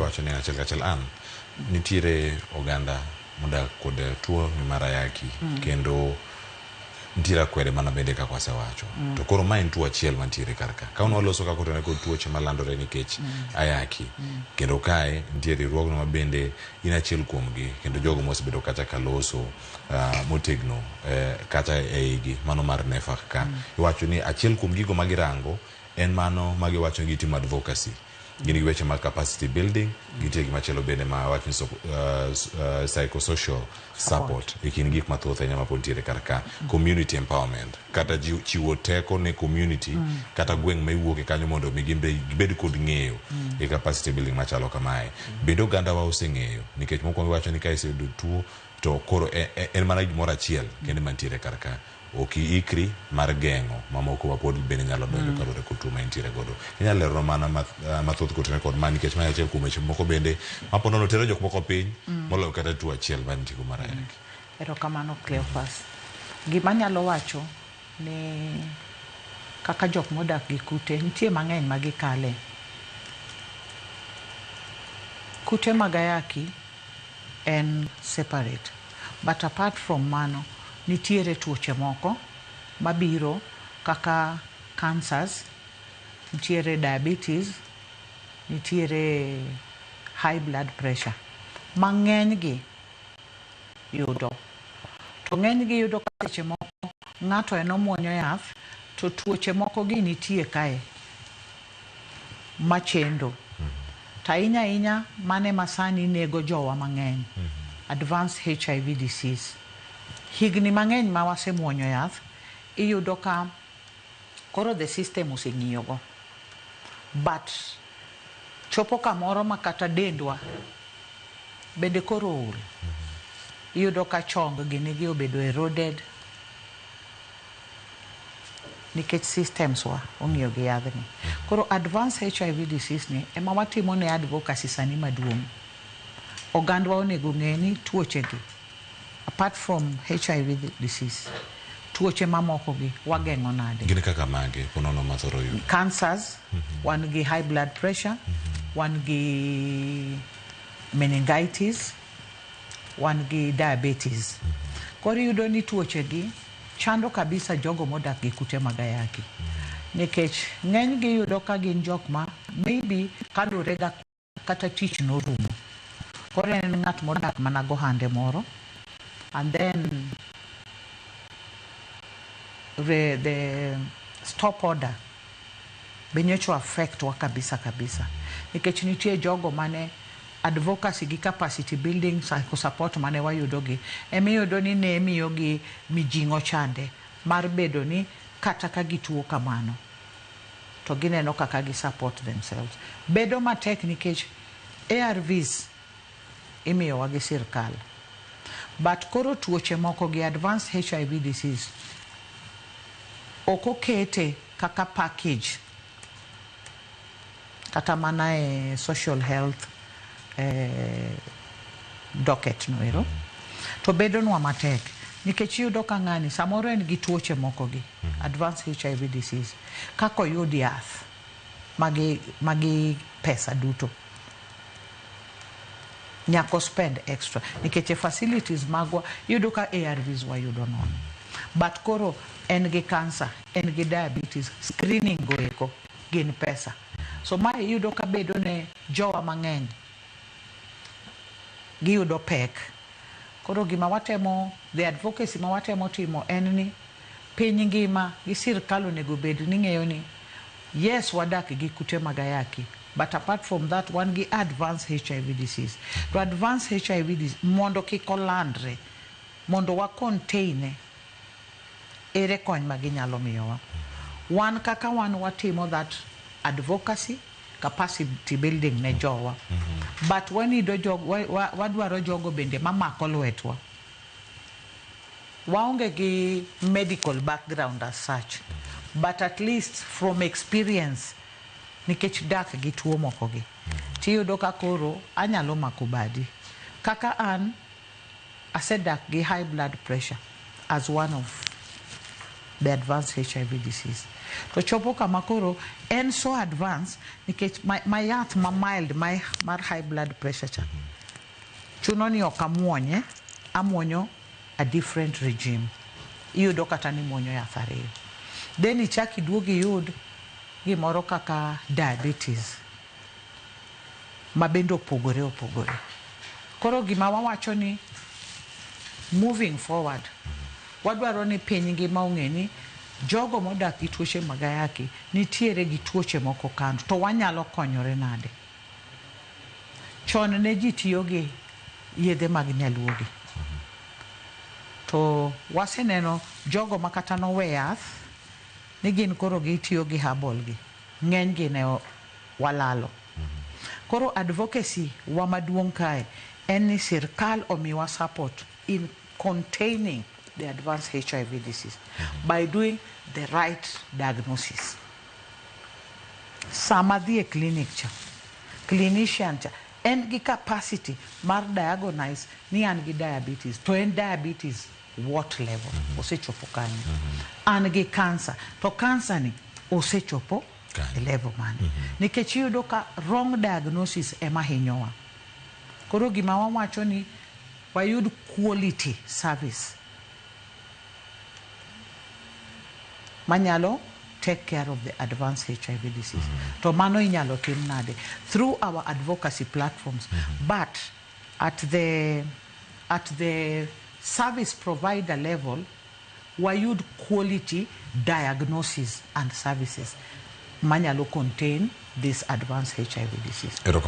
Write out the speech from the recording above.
Iwacho ni achiel kachiel an nitiere oganda modak kod tuo ni mar ayaki kendo nitiere akwede mana bende kaka wasewacho. To koro ma en tuo achiel mantiere kar ka. Ka waloso kaka otenore kod tuoche malandore nikech ayaki. Kendo kae nitie riwruogno ma bende in achiel kuomgi kendo jogo mosebedo kacha ka loso motegno kata e igi mano mar NEPHAK ka. Iwacho ni achiel kuom gigo ma girango en mano ma giwacho ni gitimo advocacy. Gin gi weche mag capacity building, gintie gimachielo bende ma wacho ni psychosocial support e kind gik mathoth ahinya mapod nitiere kar ka. Community empowerment kata chiwo teko ne community kata gweng' ma iwuoke kanyo mondo mi gin be gibed kod ng'eyo e capacity building machalo kamae. Bende oganda wa oseng'eyo nikech mokwongo iwacho ni ka iseyudo tuo to koro en mana gimoro achiel kende mantiere kar ka. Ok iikri mar geng'o mamoko mapod bende nyalo donjo kaluwore kod tuo ma intiere godo. Inyalo lero mana mathoth kotenore kod ma nikech ma achiel kuom weche moko bende ma po nono tero jok moko piny moloyo kata tuo achiel mantie go mar ayaki. Erokamano Cleophas. Gima anyalo wacho ni kaka jok modak gi kute, nitie mang'eny ma gikale. Kute mag ayaki en separate. But apart from mano, nitiere tuoche moko mabiro kaka cancers, nitiere diabetes, nitiere high blood pressure. Ma ng'eny gi yudo. To ng'eny gi yudo ka seche moko ng'ato en omuonyo yath to tuoche moko gi nitie kae machendo. To ahinya ahinya mane ma sani nego jowa mang'eny. Advanced HIV disease. Higni mang'eny ma wasemuonyo yath, iyudo ka koro the system oseng'iyo go. But chopo kamoro ma kata dendwa bende koro ool. Iyudo ka chong gini gi obedo eroded nikech systems wa ong'iyo gi yadhni. Koro advanced HIV disease ni ema watimo ne advocacy sani maduong'. Ogandwa onego ng'e ni tuoche gi apart from HIV disease, tuoche mamoko gi wageng'o nade? Gin kaka mage ponono mathoro yudo? Cancers, wan gi high blood pressure, wan gi meningitis, wan gi diabetes. Koro iyudo ni tuoche gi chando kabisa jogo modak gi kute mag ayaki. Nikech ng'eny gi yudo ka gin jok ma maybe kaluwore ga kata tich norumo. Koro en ng'at modak mana gohande moro and then the stop order be nyocha affect wa kabisa kabisa. Nikech nitie jogo mane advocacy gi capacity building psycho support mane wayudo gi emiyudo ni ne miyo gi mijing'o chande mar bedo ni kata ka gituo kamano to gineno kaka gi support themselves. Bedo matek nikech ARVs imiyowa gi sirkal. But koro tuoche moko gi advanced HIV disease ok okete kaka package kata mana e social health docket no ero. To bedonwa matek nikech iyudo ka ng'ani samoro en gi tuoche moko gi advanced HIV disease kaka oyud yath magi pesa duto nyaka spend extra nikech e facilities magwa iyudo ka ARVs wayudo nono but koro en gi cancer en gi diabetes screening go eko gin pesa so mae iyudo ka bedo ne jowa mang'eny giyudo pek. Koro gima watemo the advocacy ma watemo timo en ni piny ngima gi sirkal onego bed ni ng'eyo ni yes wadak gi kute mag ayaki but apart from that wan gi advanced HIV disease. To advanced HIV disease mondo kik olandre mondo wa contain ere kony ma ginyalo miyowa. Wan kaka wan watimo that advocacy capacity building ne jowa. But wanido jogo, wadwaro jogo bende mamako lwetwa. Waonge gi medical background as such, but at least from experience nikech dak gi tuo moko gi. Tiyudo ka koro anyalo mako badi. Kaka an asedak gi high blood pressure as one of the advanced HIV disease. To chopo kama koro en so advanced nikech ma yath ma mild ma mar high blood pressure cha chuno ni ok amuonye, amuonyo a different regime. Iyudo kata ni muonyo yath ariyo. Then ichak iduog iyud gimoro kaka diabetes ma bende opogore opogore. Koro gima wawacho ni moving forward, wadwaro ni piny ngima ong'e ni jogo modak gi tuoche mag ayaki nitiere gi tuoche moko kando to wanyalo konyore nade. Chon ne ji tiyo gi yedhe mag nyaluogi. To waseneno jogo ma kata nowe yath ni gin koro gitiyo gi herbal gi. Ng'eny gi ne walalo. Koro advocacy wa maduong' kae en ni sirkal omiwa support in containing the advanced HIV disease by doing the right diagnosis. Sama dhi e clinic cha, clinician cha en gi capacity mar diagnose ni an gi diabetes to en diabetes what level osechopo kanye. An gi cancer to cancer ni osechopo Kanye. e level mane. Nikech iyudo ka wrong diagnosis ema hinyowa. Koro gima wawacho ni wayud quality service manyalo take care of the advanced HIV disease. To mano inyalo tim nade? Through our advocacy platforms. But at the service provider level, wayud quality diagnosis and services manyalo contain this advanced HIV disease. Erokamano.